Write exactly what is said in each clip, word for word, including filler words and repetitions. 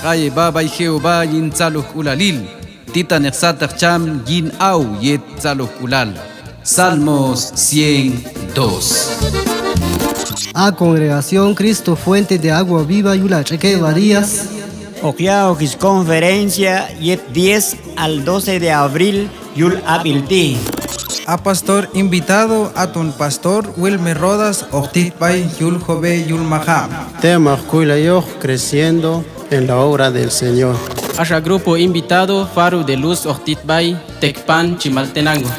Ay heb'a b'ay Jehová yin tzalojk'ulalil, titan ek' sataq cham yin aw yet tzalojk'ulal. Salmos ciento dos. A congregación Cristo Fuente de Agua Viva yul a Tx'eque Barillas hoq ya'ok sconferencia yet diez al doce de abril yul ab'il ti'. A pastor invitado, aton pastor Wilmer Rodas, hoq tit b'ay yul Jobé yul Majab'. Tema hoq kuylayoq: Creciendo en la obra del Señor. Axa grupo invitado, Faro de Luz, hoq tit b'ay Tekpan Chimaltenango.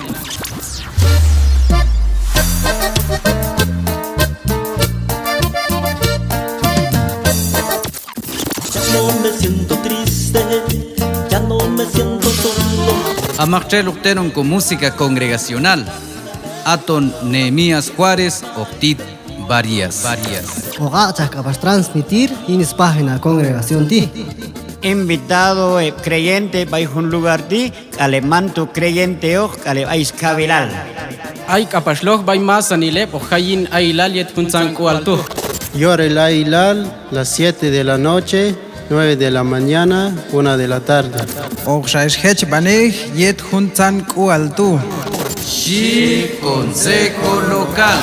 Ya no me siento triste, ya no me siento solo. A maktxel hoq tenon ko música congregacional, aton Nehemías Juárez hoq tit Barillas. Hoq aq'chaj k'apax transmitir yin spágina congregación ti'. Invitado heb' creyente b'ay jun lugar ti', k'al heb' manto creyenteoq, k'al heb' ay skawilal. Ay k'apaxloq b'ay masanil heb' hoq jay yin ayilal yet juntzan k'ual tu'. Yor el ayilal, las siete de la noche, nueve de la mañana, una de la tarde. Hoqxa ex jechb'anej yet juntzan k'ual tu', xhi consejo local.